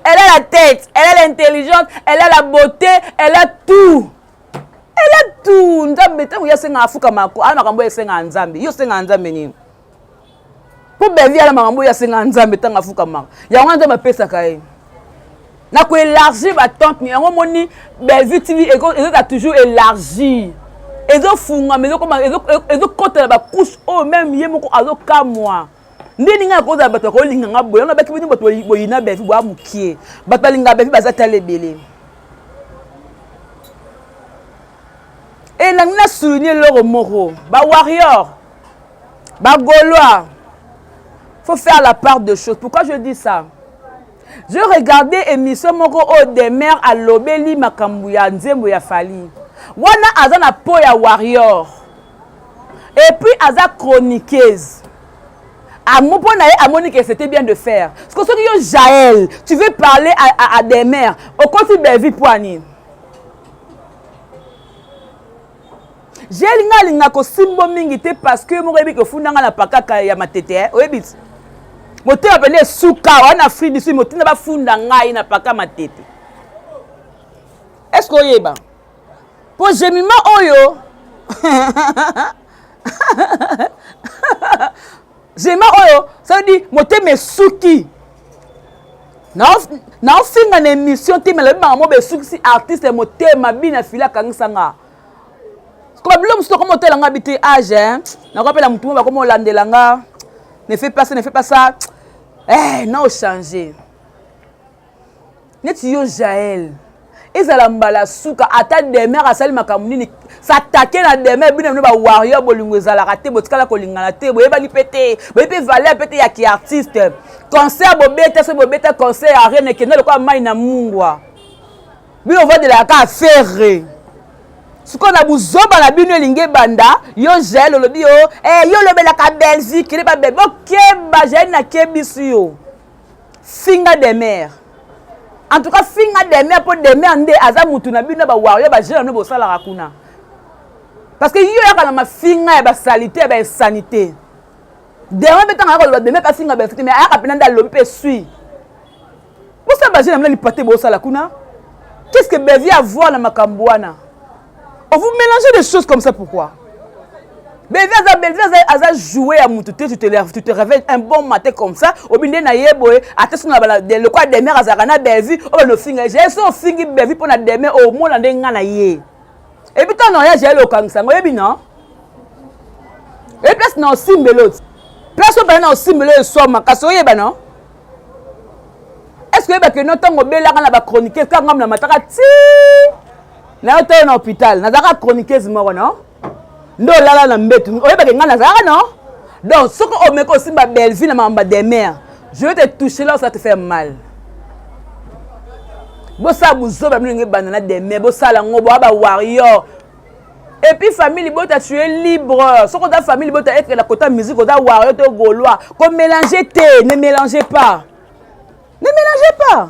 S2: Elle a la tête, elle a l'intelligence, elle a la beauté, elle a tout. Elle a tout. Nzambe ntango ye asengaka afukama ala makambo oyo esengaka Nzambe. Yo osengaka Nzambe nini? Po Bellevue ala makambo oyo asengaka Nzambe ntango afukamaka. Yango Nzambe apesaka ye. Na koélargir batente yango omoni Bellevue TV ezozala toujours élargie. Ezofungama, ezokotela bacouche oyo même ye moko azokamwa. Nde ninga akozala bato bakolinga nga boye. Yango nabaki bino bato boyina Bellevue boya mokie. Bato balingaka Bellevue baza tala ebele. E nangi na souligner eloko moko, ba warrior. Ba Gaulois, faut faire la part de choses. Pourquoi je dis ça? Je regardais émission moko oyo Demer alobeli makambo ya nzembo ya Fally. Wana aza na po ya warrior. Et puis aza chroniqueuse. Amo mpo na ye amoni que c'était bien de faire. Parce que soki yo Jaël, tu veux parler à Demer, okoti Bellevue mpo ya nini? Jael nga alinga kosimbo mingi te parce que moko oyebi kofunda nga na pakaka ya matete eh? Oyebi ti motema pene esuka wana Afrique du Sud motinda bafunda ngai na paka matete est ce que oyeba po gemima oyo gemima oyo ça veut dire motema esuki naofinga na émission te me nalobi makambo besukisi artiste motema bina fili akangisa nga Ko bilo mususu okoma otela nga bite age hein. Nakopela mutu moko bakoma olandela nga. Ne fais pas ça, ne fais pas ça. Eh, na changer. Neti yo Jaël. Ezala mbala suka ata demer asali makambo nini s'attaquer na demer bino bino ba warrior bolingo ezalaka te botikala kolingana te boyebani mpe te boyebi mpe valeur mpe te ya ki artiste concert bobeta soki bobeta concert ya arena ekenda lokola mai na mungwa bino ovandelaka kaka ferre sikoyo na buzoba na bino elingi ebanda yo jael olobi yo eh, yo olobelaka belgique nde babe bokeba jael nakebisi yo finga demer en tout cas finga demer mpo demer nde aza mutu na bino bawario bajeune bino bosalaka kuna parce que yo yaka na mafinga ya basalite ya bainsanité demer mpe ntango ayaka koloba demer mpe afinga belgique mais ayaka mpena nde alobi mpe esui bosala baje na bino lipate bosala kuna qu'est-ce que Bellevue a voir na makambo wana on vous mélangez des choses comme ça pourquoi Bellevue aza Bellevue aza aza jouer ya mutu te tu te réveilles un bon matin comme ça obi nde na ye boye ata soki na bala lokola Demer azalaka na Bellevue oyo bano ofinga ye so ofingi Bellevue mpo na Demer omona nde nga na ye ebi ntango na ya jael okangisa yango oyebi non ebi place na osimbelo place oyo bana na osimbelo eswa makasi oyeba non est ce que oyebake no ntango obelaka na bachroniqueuse kaka ngambo na mataka ti na yo toyo na hôpital nazalaka chroniqueuse moko non nde olala na mbetu oyebake ngai nazalaka non donc soki omeki osimba bellevue na makambo ya demer je vais te toucher là ça te fait mal bosala buzoba bino ndenge ebanda na demer bosala yango boa ba warrior et puis famille libota tu es libre soki oza famille libota être na kota musique oza warrior to gaulois ko mélanger te ne mélangez pas ne mélangez pas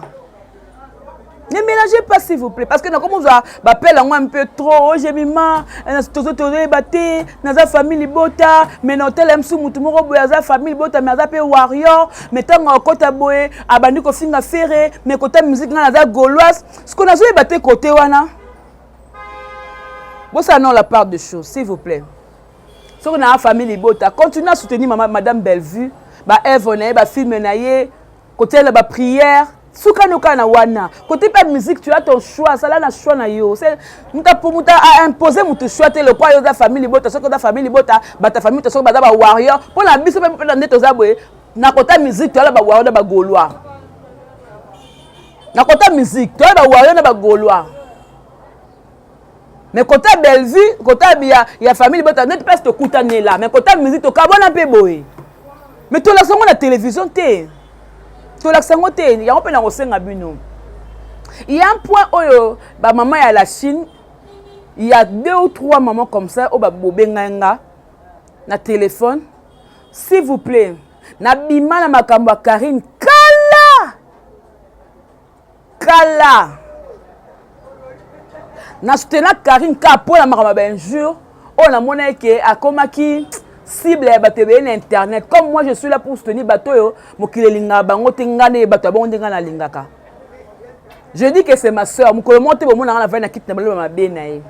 S2: ne mélangez pas s'il vous plaît parce que nakomi ozwa bapele yango un peu trop oh, jemima tozo tozoyeba te naza famille libota mais na hotel msu motu moko boye aza famille libota mais aza mpe warrior mais ntango akota boye abandi kofinga fere mais kota musique ngai naza gauloise siko nazoyeba te kote wana bosala non la part de choses s'il vous plaît soki na famille libota continue à soutenir mama, madame bellevue baœuvre na ye bafilme na ye kotiela baprière suka noka na wana kote mpe musique tu as ton choix sala na choix na yo moto aimpose moto choix te lokwa yo oza famille libota soki oza famille libota bato ya famille to soki baza bawarrior mpo na biso mpe mpe na nde toza boye na kota musique toyala bawarrior na bagaulois na kota musique toyala bawarrior na bagaulois mais kota bellevue kota ya, ya famille bota neti place tokutanela mais kota musique tokabwana mpe boye mais tolakisa yango na télévision te tolakisa yango te yango mpe nakosenga bino il y a un point oyo bamama ya la chine il y a deux ou trois mamans comme ça oyo babobengai nga na téléphone s'il vous plaît nabima na makambo ya karine kala kala na soutena karine kaka mpo na makambo ya bainjure oyo namonaki ke akomaki cible ya bato ebele na internet comme moi je suis là pour soutenir bato oyo mokili elingaka bango te ngai nde bato ya bongo nde ngai nalingaka je dis que c'est ma soeur mokolo moko te bomonanga na vai na kiti na baloba mabe na ye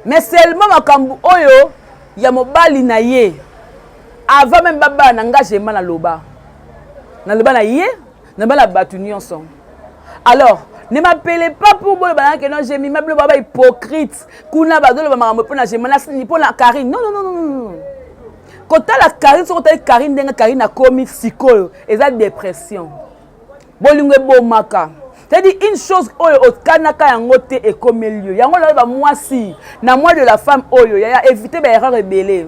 S2: mais seulement makambo oyo ya mobali na ye avant même babala na nga jema naloba naloba na ye naloba na bato nyonso alors ne m'appelez pas pour boloba na ke non jemima bino baba hypocrite kuna bazoloba makambo mpo na jema mpo na karine non non non non kotala karine soki otali karine ndenge karine akomi sikoyo eza dépression bolingo ebomaka c'est-à-dire une chose oyo okanaka yango te ekomeli yo yango naloba mwasi na mois de la femme oyo yaya éviter baerreur ebele.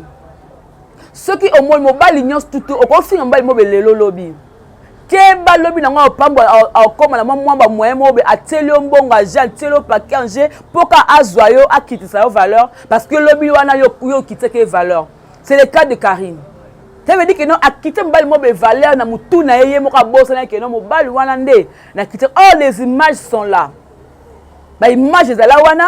S2: Soki omoni mobali nyonso tutu okofinga mobali mobe lelo lobi keba lobi nango opambo akoma na mwa mwa ba moyen mobe atieli yo mbongo aje atieli yo paquet ange mpo ka azwa yo akitisa yo valeur parce que lobi wana yo yo okitisaki ye valeur. C'est le cas de Karine. Ça veut dire que non akite mobali mobe valeur na mutu na ye, ye moko abosana que non mobali wana nde na kite. Oh, les images sont là, ba images ezala wana,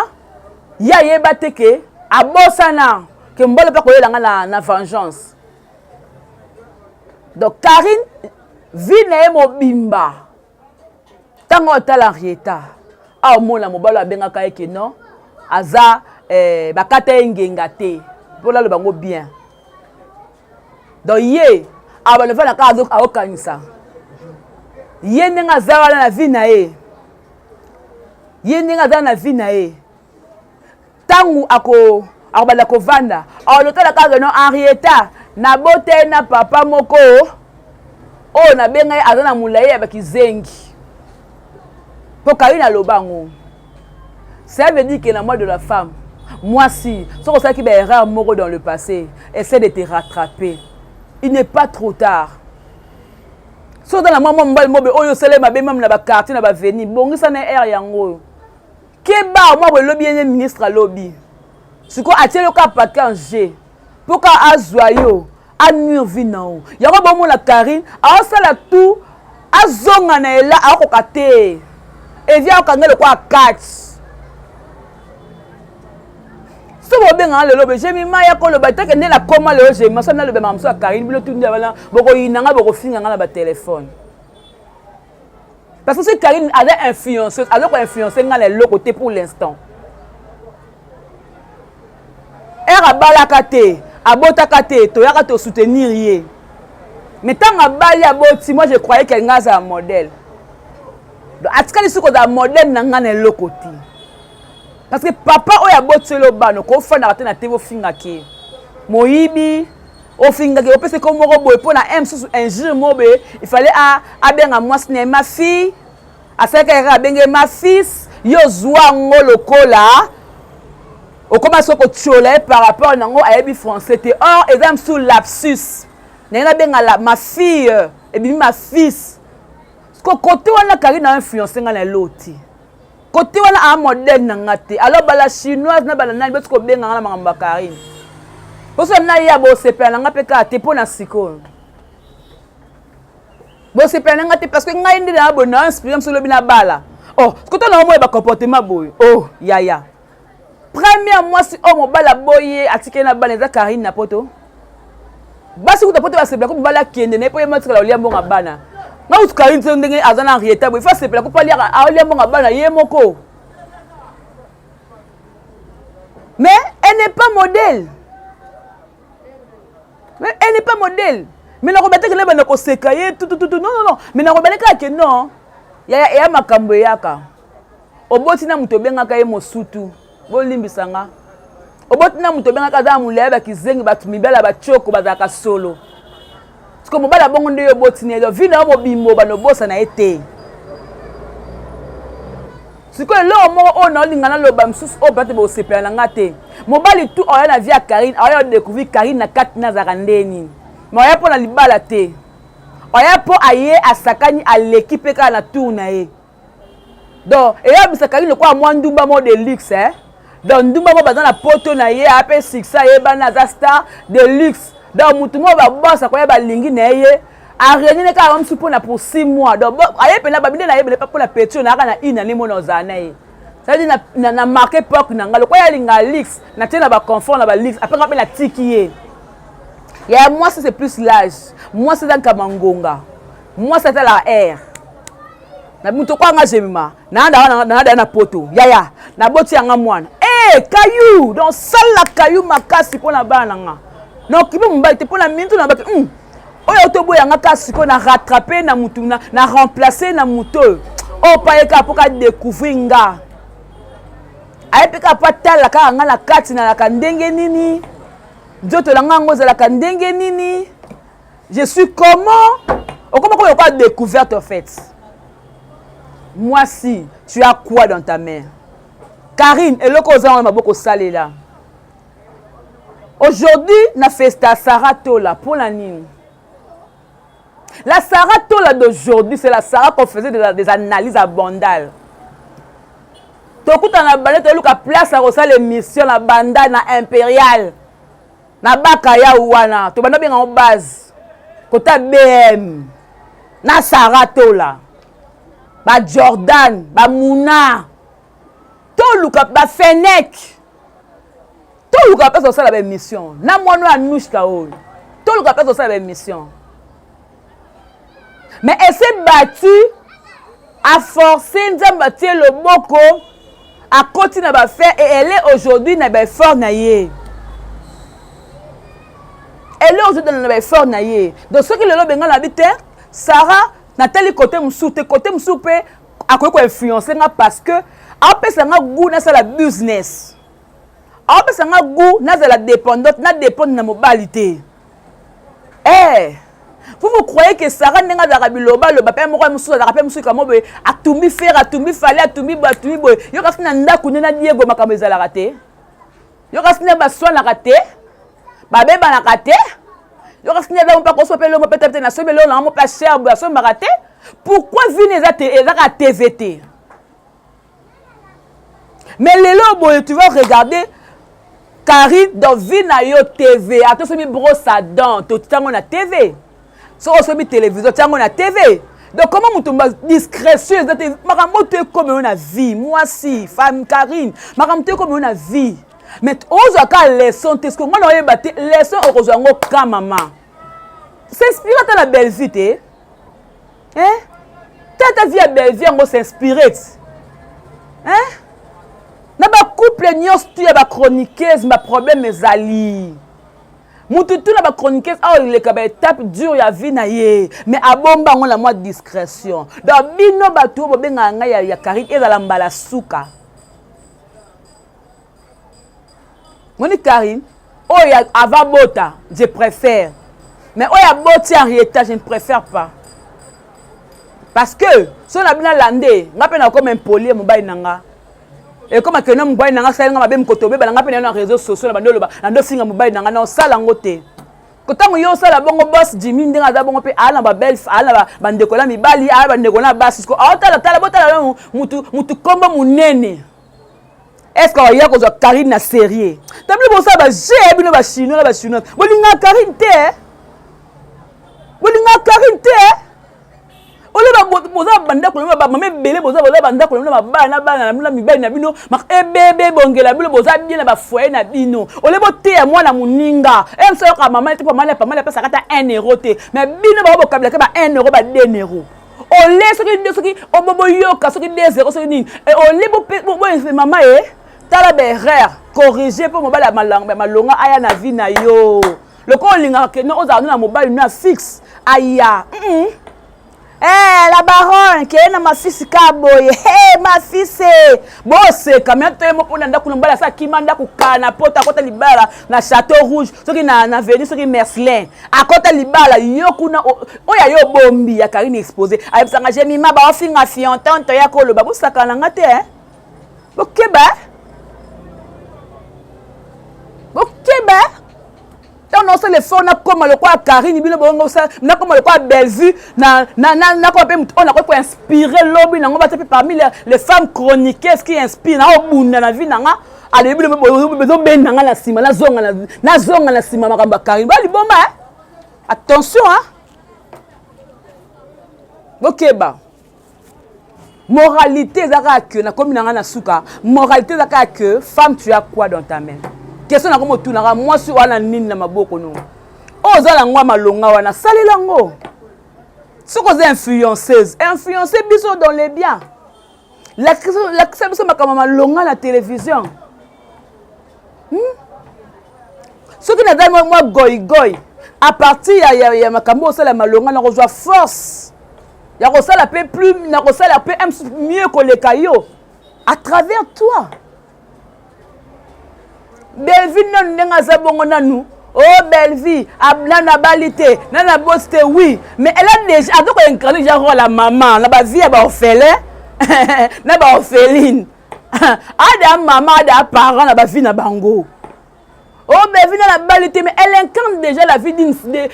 S2: ye ayeba te ke abosana ke mobali mpe akoyela nga na vengeance. Donc Karine, vie na ye mobimba, ntango otala Henrietta, aomona mobali abengaka ye ke non aza bakata ye ngenga te mpo naloba yango bien. Donc ye abanda kaka aokanisa ye ndenge aza wana na vie na ye, ye ndenge aza na vie na ye, ntango akobanda kovanda alotala kaka no Henrietta nabote na papa moko oyo nabenga ye aza na molai ya bakizengi mpo Karine aloba yango. Ça veut dire que na mois de la femme, mwasi soki osalaki baerreur moko dans le passé, essaie de te rattraper, il n'est pas trop tard. Soki oza na mwa mwa mobali mobe oyo osala mabe meme na baquartier na baveni, bongisa na aire yango oyo keba mwa boye elobi ye nde ministre alobi sikoyo atieli yo kaka paquet en g mpo ka azwa yo anuire vie na yo. Yango bomona Karine aosala tout azonga na ela akoka te evi akokanga lokola kati. So bobengaka lelo be Jemima ya koloba teke nde nakoma lelo Jemima so naloba makambo so ya Karine bino tundi wana bokoyina nga bokofinga nga na batelefone parce que soki Karine aza influenceuse aza koinfluence nga na eloko te pour l'instant. Ere abalaka te abotaka te toyaka tosoutenir ye, mais ntango abali aboti, moi je croyais que nga azala modèle. Donc atikali soki kozala modèle na nga na eloko te parce que papa oyo aboti elo bana okofandaka te na te bofingaki ye moyibi ofingaki opesi ko moko boye mpo na un mosusu injure moko boye, il fallait abenga mwasi na ye ma fille, asalaki kaka abenge ma fils, yo ozwa yango lokola okoma soki kotiola ye par rapport nango ayebi français te. Or eza mosusu lapsus naye nabenga la ma fille ebimi ma fils ko kote wana Karine a influence nga na eloti kote wana a modèle na nga te. Alors bala chinoise na bala nani boti kobenga nga na makambo ya Karine poso na ye bosepela na nga mpe kaka te mpo na sikoyo bosepela na nga te parce que ngai nde na boye na inspiré mosu lobi na bala oh koto na omoye bacomportement boye oh yaya première mwasi oyo mobali aboye atikeli na bana eza Karine na poto. Basi kuta poto basepela ko mobali akende na ye mpo ye matikala olia mbongo ya bana. Nga kutu Karine te ndenge aza na Henrietta boye fa sepela ko mpo aliaka aolia mbongo ya bana ye moko, mais elle n'est pas modèle, mais elle n'est pas modèle. Mais nakoba te ke nabanda koseka ye tutututu, non non non, mais nakoba kaka ke non yaya eya makambo eyaka oboti na moto obengaka ye mosutu bolimbisa nga oboti na moto obengaka aza na molaya bakizengi bato mibala batioko bazalaka solo siko mobali abongo nde yo oboti na ye donc vie na yo mobimbo obanda obosana ye te. Sikoyo eloko moko oyo naolinga naloba mosusu oyo peut-être bosepela na nga te, mobali tu oya na vie ya Karine aoya odécouvrir Karine na kati na azalaka nde nini, mais oya mpo na libala te, oya mpo aye asakani aleki mpe kaka na tour na ye. Donc eyabisa Karine lokola mwa ndumba moko de luxe eh? Donc ndumba moko baza na poto na ye ape succès ayebana aza star de luxe, donc motu moko babosa koya balingi na ye arenie ne kaka mosusu mpona pour 6 mois. Donc aye mpena babinde na ye bele mpona petit oyo nayaka na une année mona ozala na ye, c'est-à-dire na marqué époque na nga lokola alinga luxe natie na baconfort na baluxe apres nga mpe natiki ye. Yaya mwasi c'est plus l'âge, mwasi eza nkama ngonga, mwasi atalaka aire na moto kwa nga Jemima naada na poto yaya naboti yanga mwana e kayu donc sala kayu makasi mpo na bana na nga naokipe mobali te mpo na mintu na baki oyo toboya nga kaka sikoyo na rattrape na mutu na remplace na moto oyo oyo pa ye kaka mpo ka découvrir nga aye mpe kaka mpo atala kaka nga na kati nalaka ndenge nini nzoto na nga yango ezalaka ndenge nini je suis comment okoma koyo kwa découverte en fait. Mwasi, tu as quoi dans ta main Karine? Eloko oza wana maboko osalela. Aujourd'hui, na festa Sarah Tola, pour la nini? La Sarah Tola d'aujourd'hui, c'est la Sarah qu'on faisait des, des analyses à Bandal. tokutana na bande toluka place ya kosala émission na banda na impérial na baka ya wana tobanda obenga yango base kota bm na Sarah Tola ba Jordan ba Muna toluka ba Fenek toluka place kosala ba émission na mwana oyo Anushka oyo toluka place kosala ba émission mais elle s'est battue a forcé nzambe atie loboko akoti na baaffaire et elle est aujourd'hui na baeffort na ye elle est aujourd'hui na baeffort na ye donc soki lelo benga na bi te Sarah natali côté mosusu te côté mosusu mpe akoki koinfluence nga parce que apesa nga goût nasala business apesa nga goût nazala dépendante nadépendre na mobali te eh vous vous croyez que Sarah ndenge azalaka biloba loba mpe moko mosusu azalaka mpe mosusu kamo boye atumbi Ferre atumbi Fally atumbi boye atumbi boye yo kasi na ndako nde na Diego makambo ezalaka te yo kasi nde baswanaka te babebanaka te yo kasi nde aza mpe akosomba mpe elongo mpe te nasombi elongo nango mpe cher boye asombaka te pourquoi vini eza te ezaka tv te mais lelo boye tu vas regarder Karine dans vie na yo tv ata osomi brosse à dent totiango na tv soki osomi télévision tiango na tv donc comment moto discrétion eza te makambo to ekoma yo na vie mwasi femme Karine makambo to ekoma yo na vie mais ozwa ka leçon te ceque nga na oyeba te leçon okozwa yango ka mama s'inspire ata na Bellevue te hein tata vie ya Bellevue yango s'inspire ti hein na bacouple nyonso tu ya bachroniqueuse baproblème ezali mutu tu na bachroniqueuse awa eleka baétape dure ya vie na ye mais abomba yango na mwa discrétion donc bino bato oyo bobengaka ngai ya, ya Karine ezala mbala suka moni Karine oyo ava bota je préfère mais oyo aboti Henrietta je ne préfère pas parce que so na bino alande nga mpe nakoma impolie mobali na nga ekoma keno mobali na nga asali nga mabe mokoto obeba na nga mpe na na réseau sociaux na bando oloba na ndo finga mobali na nga na osala yango te kotango yo osala bongo boss Jimmy ndenge aza bongo mpe aa na babelle aa na bandeko na mibali aa bandeko na basi siko aotala tala botala mutu mutu kombo monene est ce que oya kozwa Karine na sérieux tabili bosala baje ya bino bachinois na bachinois bolingaka Karine te bolingaka Karine te ole boza bandako na bamama ebele boza boza bandako na bino mabala na bana na bino na mibali na bino ebebe ebongela bino boza bien na bafoyer na bino ole boteya mwana moninga e mosu ayoka mama te mama pamali apesaka ata 1 euro te mais bino bango bokabilaka ba 1 euro ba 2 euro ole soki nde soki boyoka soki 2 euro soki nini ole boye mama ye tala baerreur corrige mpo mobali ya malonga aya na vie na yo lokola olingaka kende ozala no na mobali no ya fixe aya mm -mm. Eh, la baronne keye na mafisi ka boye hey, mafise boseka me toye moko na ndako na mobali asa akima ndako kala na poto akota libala na chateau rouge soki na, na veni soki mercelin akota libala yo kuna oyo ayo obombi ya Karine exposé ayebisanga jemima baofinga fiantanto ya koloba bosakana na nga te eh? bokeba bokeba ntango naosala effort nakoma lokola Karine bino bongo nakoma lokola Bellevue nakoma mpe moto oyo nakoki koinspire lobi nango batia mpe parmi les femmes chroniqueuses qui inspire naobunda na vie na nga alobi bino bezobenda nga na nsima nazonga na nsima makambo ya Karine baliboma attention bokeba moralité eza kaka que nakomi na ngai na suka moralité eza kaka que femme tu as quoi dans ta main question nakomi otunaka mwasi wana nini na maboko no oyo oza nango ya malonga wana salela yango soki oza influenceuse influence biso dans les biens lakisa biso makambo malonga na télévision hmm? soki naza mwa goigoi à partir ya, ya, ya makambo osala malonga nakozwa force ya kosala mpe plus na kosala mpe mieux koleka yo à travers toi Bellevue nanu ndenge aza bongo nanu oh Bellevue nanu abali te nanu abosi te oui mais elle a déjà aza koincarne déjà rôle ya mama na bavie ya baorphelin na baorpheline ada mama ada parent na bavie na bango. Oh, Bevina la belle mais elle incarne déjà la vie de,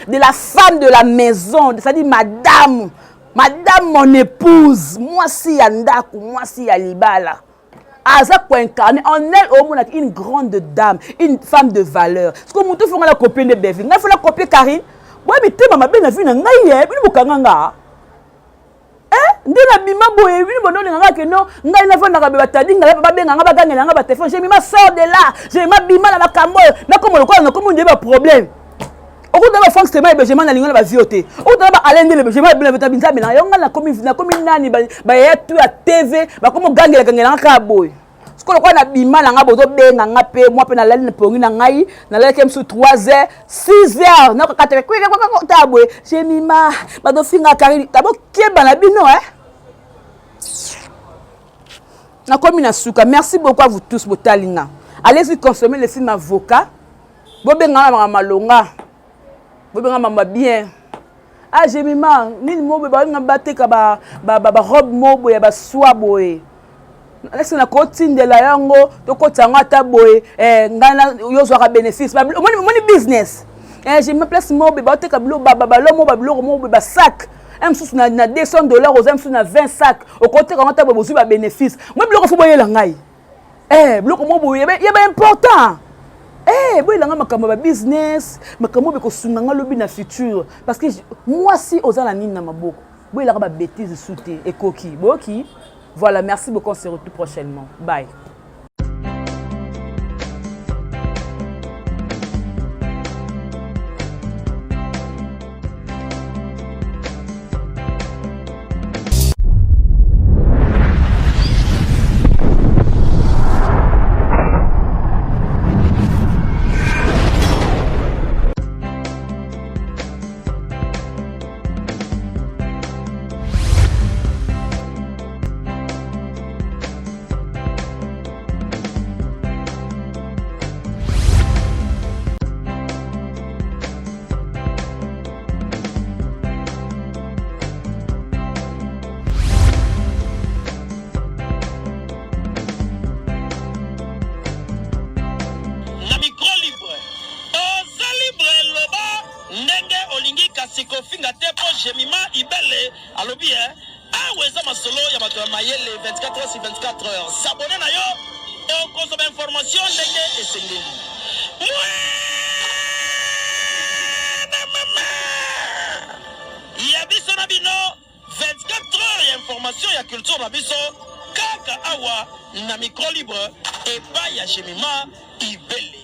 S2: de, la femme de la maison, c'est-à-dire madame, madame mon épouse, moi si ya ndaku, moi si ya libala. Aza ko incarner en elle au monde une grande dame, une femme de valeur. Ce que mutu fonga la copier de Bevina, ngai fola copier Karine. Boye mitema mabe na vie na ngai ye, bino bokanga nga. Eh, nde nabima boye bino bonolinga nga ke non ngai nafandaka be batadi ngai babenga nga bagangela nga batelefone jemima sort de là jemima bima na makambo oyo nakoma lokola nakomi nde baproblème okutana ba frank sema ebejema na lingo na bavio te okutana ba alain ndele ebejema ebela beta binzambe na yo ngai nakomi nakomi nani bayaya tu ya tv bakomi ogangela gangela nga kaka boye sikoyo lokola nabima na ngai bozobenga nga mpe mwa mpe nalali na pongi na ngai nalalaki mosusu 3 heures 6 heures nakokata ta boye jemima bazofinga karini tabokeba na bino e nakomi na suka. Merci beaucoup à vous tous botali nga. Allez-y consommer le film Avocat. Bobenga na malonga, bobenga mama bien. Ah, Jemima nini mo boye balinga bateka barobe mo boye ya baswa boye, ese nakotindela yango, tokotisa yango ata boye, eh, ngai yo ozwaka bénéfice. Omoni business, eh, Jemima place mo boye baoteka biloko balomo babiloko mo boye, basac mosusu na $200, oza mosusu na 20 sac, okoteka yango ata boye, bozwi babénéfice. Moi biloko fo boyela ngai, eh, biloko mo boye ya baimportant, eh, boyelanga makambo ya babusiness, makambo oyo bekosunga nga lobi na futur, parce que mwasi oza na nini na maboko. Boyelaka babétise su te, ekoki boyoki. Voilà, merci beaucoup, on se retrouve prochainement, bye.
S3: Na micro libre, oza libre, loba ndenge olingi, kasi kofinga te, mpo Jemima Ibele alobi e awa eza masolo ya bato ya mayele. 24 heures sur 24 heures, s'abonner na yo, okozwa bainformation ndenge esengeli. Mwana mama ya biso na bino, 24 heures ya information ya culture na biso kaka awa na micro libre epai ya Jemima Ibele.